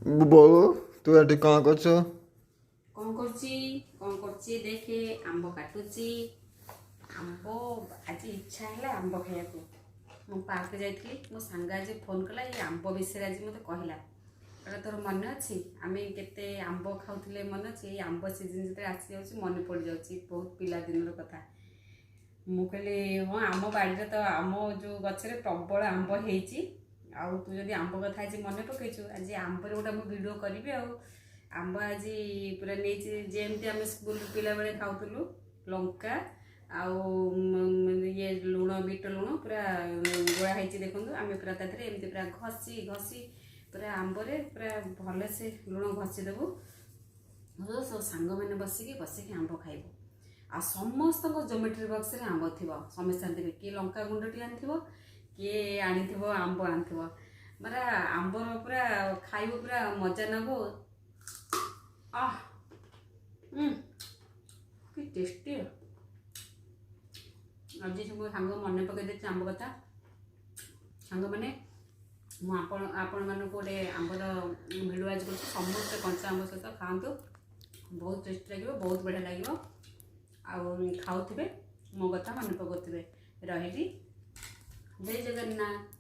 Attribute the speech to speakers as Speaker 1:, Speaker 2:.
Speaker 1: ବୋଉ, ତୁ ଏଠି କ'ଣ କରୁଛୁ?
Speaker 2: କ'ଣ କରୁଛି, କ'ଣ କରୁଛି ଦେଖେ। ଆମ୍ବ କାଟୁଛି। ଆମ୍ବ ଆଜି ଇଚ୍ଛା ହେଲା ଆମ୍ବ ଖାଇବାକୁ। ମୁଁ ପାର୍କ ଯାଇଥିଲି। ମୋ ସାଙ୍ଗ ଆଜି ଫୋନ୍ କଲା, ଏଇ ଆମ୍ବ ବିଷୟରେ ଆଜି ମୋତେ କହିଲା। କହିଲା, ତୋର ମନେ ଅଛି, ଆମେ କେତେ ଆମ୍ବ ଖାଉଥିଲେ? ମନେ ଅଛି? ଏଇ ଆମ୍ବ ସିଜନ୍ ଯେତେବେଳେ ଆସିଯାଉଛି, ମନେ ପଡ଼ିଯାଉଛି ବହୁତ ପିଲାଦିନର କଥା। ମୁଁ କହିଲି, ହଁ, ଆମ ବାଡ଼ିରେ ତ ଆମ ଯେଉଁ ଗଛରେ ପ୍ରବଳ ଆମ୍ବ ହେଇଛି। ଆଉ ତୁ ଯଦି ଆମ୍ବ କଥା ଆଜି ମନେ ପକେଇଛୁ, ଆଜି ଆମ୍ବରେ ଗୋଟେ ମୁଁ ଭିଡ଼ିଓ କରିବି। ଆଉ ଆମ୍ବ ଆଜି ପୁରା ନେଇଛି, ଯେମିତି ଆମେ ସ୍କୁଲ ପିଲାବେଳେ ଖାଉଥିଲୁ। ଲଙ୍କା ଆଉ ଇଏ ଲୁଣ, ବିଟ ଲୁଣ ପୁରା ଗୋଳା ହେଇଛି। ଦେଖନ୍ତୁ, ଆମେ ପୁରା ତା ଦେହରେ ଏମିତି ପୁରା ଘଷି ଘଷି ପୁରା ଆମ୍ବରେ ପୁରା ଭଲସେ ଲୁଣ ଘଷିଦେବୁ। ସବୁ ସାଙ୍ଗମାନେ ବସିକି ବସିକି ଆମ୍ବ ଖାଇବୁ। ଆଉ ସମସ୍ତଙ୍କ ଜୋମେଟ୍ରି ବକ୍ସରେ ଆମ୍ବ ଥିବ। ସମସ୍ତେ ଆଣିଥିବେ। କିଏ ଲଙ୍କା ଗୁଣ୍ଡଟି ଆଣିଥିବ, କିଏ ଆଣିଥିବ ଆମ୍ବ ଆଣିଥିବ। ପୁରା ଆମ୍ବର ପୁରା ଖାଇବୁ, ପୁରା ମଜା ନେବୁ। ଆহ, କି ଟେଷ୍ଟି! ଆଜି ସବୁ ସାଙ୍ଗ ମନେ ପକାଇ ଦେଇଛି ଆମ୍ବ କଥା। ସାଙ୍ଗମାନେ, ମୁଁ ଆପଣମାନଙ୍କୁ ଗୋଟେ ଆମ୍ବର ଭିଡ଼ିଓ ଆଜି କରୁଛି। ସମସ୍ତେ କଞ୍ଚା ଆମ୍ବ ସହିତ ଖାଆନ୍ତୁ, ବହୁତ ଟେଷ୍ଟି ଲାଗିବ, ବହୁତ ବଢ଼ିଆ ଲାଗିବ। ଆଉ ଖାଉଥିବେ, ମୋ କଥା ମନେ ପକାଉଥିବେ। ରହିଲି, ଜୟ ଜଗନ୍ନାଥ।